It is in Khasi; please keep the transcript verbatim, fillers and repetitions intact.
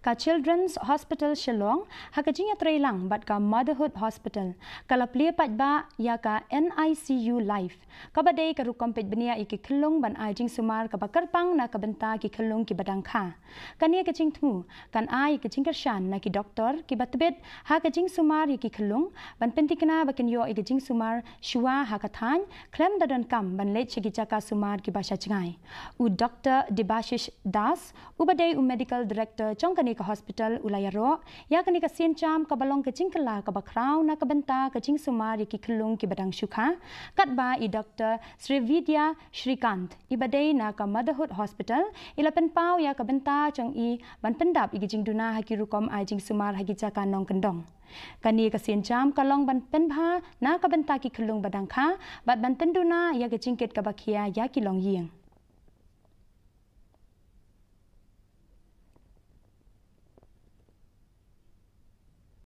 Ka Children's Hospital Shillong, ha ka jingïatreilang bad ka Motherhood Hospital, ka la plie paidbah ïa ka NICU Live, kaba dei ka rukom peit bniah ïa ki khyllung ban ai jingsumar kaba kyrpang na ka bynta ki khyllung kiba dang kha. Kane ka jingthmu kan ai ka jingkyrshan na ki doktor kiba tbit ha ka jingsumar ïa ki khyllung ban pynthikna ba kin ïoh ïa ka jingsumar shuwa ha ka thaiñ khlem da donkam ban leit sha ki jaka sumar kiba sha jngai. U Doktor Debashish Das, uba dei u Medical Director jong kane ka hospital, u la ïaroh ïa kane ka sienjam kaba long ka jingkylla kaba khraw na ka bynta ka jingsumar ïa ki khyllung kiba dang shu kha, katba i Doktor Srividya Shrikant, iba dei na ka Motherhood Hospital, i la pynpaw ïa ka bynta jong i ban pyndap ïa ki jingduna ha ki rukom ai jingsumar ha ki jaka nongkyndong. Kane ka sienjam ka long ban pynbha na ka bynta ki khyllung ba dang kha bad ban pynduna ïa ka jingkit kaba khia ïa ki longïing.